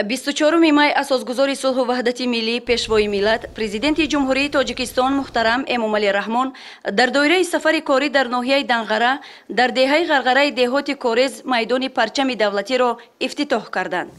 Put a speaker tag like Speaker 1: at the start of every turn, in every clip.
Speaker 1: 24 май асосгузори сулҳу ваҳдати миллӣ, Пешвои миллат, Президенти Ҷумҳурии Тоҷикистон муҳтарам Эмомалӣ Раҳмон дар доираи сафари корӣ дар ноҳияи Данғара дар деҳаи Ғарғараи деҳоти Корез майдони парчами давлатиро ифтитоҳ карданд.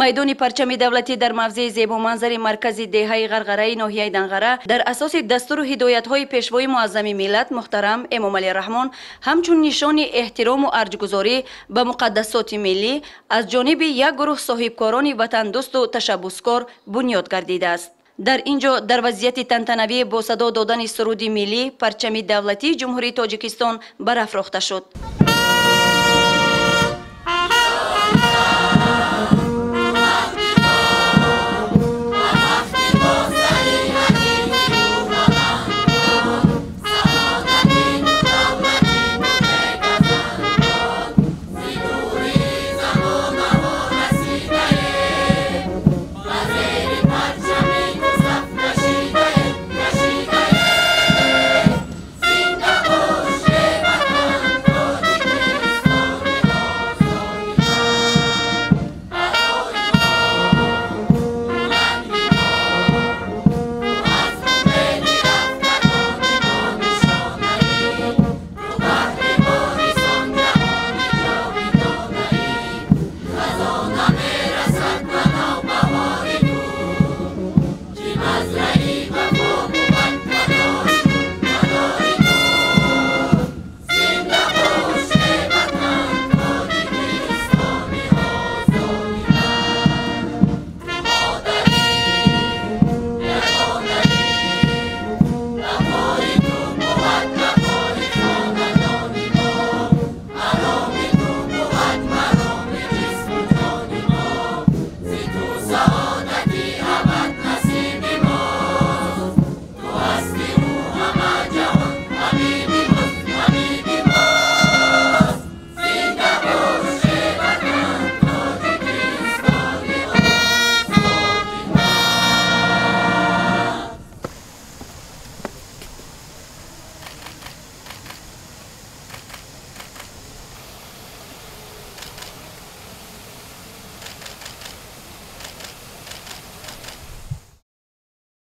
Speaker 1: Майдони парчами давлатӣ дар мавзеи зебоманзари маркази деҳаи Ғарғараи ноҳияи Данғара дар асоси дастуру ҳидоятҳои Пешвои муаззами миллат муҳтарам Эмомалӣ Раҳмон ҳамчун нишони эҳтирому арҷгузорӣ ба муқаддасоти миллӣ аз ҷониби як гурӯҳ соҳибкорони ватандӯсту ташаббускор бунёд гардидааст. Дар ин ҷо дар вазъияти тантанавӣ бо садо додани суруди миллӣ парчами давлатии Ҷумҳурии Тоҷикистон барафрохта шуд.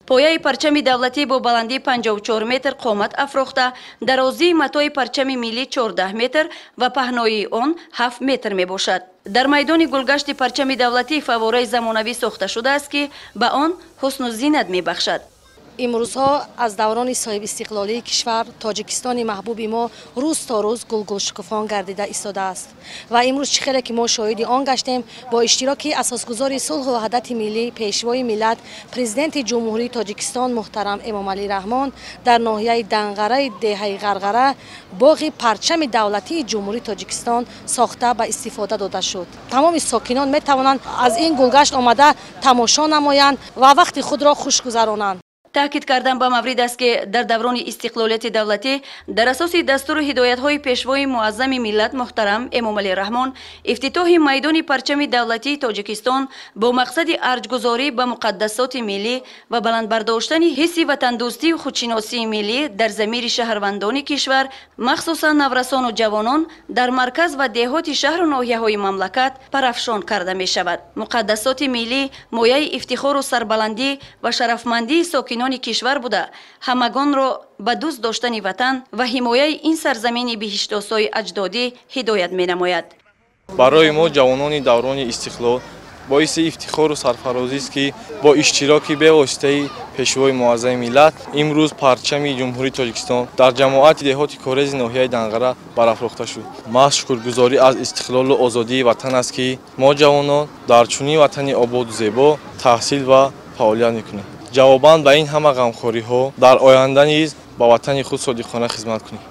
Speaker 1: Пояи парчами давлатӣ бо баландии 54 метр қомат афрохта, дарозии матои парчами миллӣ 14 метр ва паҳноии он 7 метр мебошад. Дар майдони гулгашти парчами давлатӣ фаввораи замонавӣ сохта шудааст, ки ба он ҳусну зинат мебахшад.
Speaker 2: Имрӯзҳо аз даврони соҳибистиқлолии кишвар Тоҷикистони маҳбуби мо рӯз то рӯз гулгулшукуфон гардида истодааст ва имрӯз чӣ хеле ки мо шоҳиди он гаштем бо иштироки асосгузори сулҳу ваҳдати миллӣ, Пешвои миллат, Президенти Ҷумҳурии Тоҷикистон муҳтарам Эмомалӣ Раҳмон дар ноҳияи Данғараи деҳаи Ғарғара боғи парчами давлатии Ҷумҳурии Тоҷикистон сохта ба истифода дода шуд. Тамоми сокинон метавонанд аз ин гулгашт омада тамошо намоянд ва вақти худро хуш гузаронанд.
Speaker 1: Таъкид кардан ба маврид аст, ки дар даврони истиқлолияти давлатӣ дар асоси дастуру ҳидоятҳои Пешвои муаззами миллат муҳтарам Эмомалӣ Раҳмон ифтитоҳи майдони парчами давлатии Тоҷикистон бо мақсади арҷгузорӣ ба муқаддасоти миллӣ ва баландбардоштани ҳисси ватандӯстию худшиносии миллӣ дар замири шаҳрвандони кишвар, махсусан наврасону ҷавонон дар марказ ва деҳоти шаҳру ноҳияҳои мамлакат парафшон карда мешавад. Муқаддасоти миллӣ мояи ифтихору сарбаландӣ ва шарафмандии сокинони кишвар буда, ҳамагонро ба дӯст доштани ватан ва ҳимояи ин сарзамини биҳиштосои аҷдодӣ ҳидоят менамояд.
Speaker 3: Барои мо ҷавонони даврони истиқлол боиси ифтихору сарфарозист, ки бо иштироки бевоситаи Пешвои муаззами миллат имрӯз парчами Ҷумҳурии Тоҷикистон дар ҷамоати деҳоти Корези ноҳияи Данғара барафрохта шуд. Маҳз шукргузорӣ аз истиқлолу озодии ватан аст, ки мо ҷавонон дар чунин ватани ободу зебо таҳсил ва фаъолият мекунем. Ҷавобан ба ин ҳама ғамхориҳо дар оянда низ ба ватани худ содиқона хизмат кунем.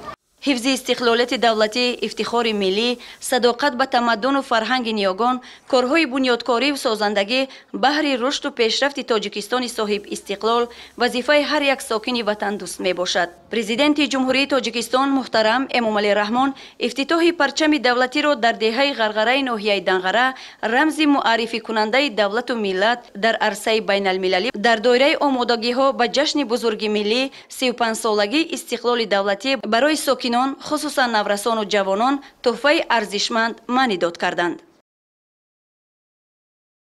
Speaker 1: Ҳифзи истиқлолияти давлатӣ, ифтихори миллӣ, садоқат ба тамаддуну фарҳанги ниёгон, корҳои бунёдкориву созандагӣ баҳри рушду пешрафти Тоҷикистони соҳиб истиқлол вазифаи ҳар як сокини ватандӯст мебошад. Президенти Ҷумҳурии Тоҷикистон муҳтарам Эмомалӣ Раҳмон ифтитоҳи парчами давлатиро дар деҳаи Ғарғараи ноҳияи Данғара, рамзи муаррификунандаи давлату миллат дар арсаи байналмилалӣ, дар доираи омодагиҳо ба ҷашни бузурги миллӣ, 35-солагии истиқлоли давлатӣ, барои сокинон, хусусан наврасону ҷавонон туҳфаи арзишманд маънидод карданд.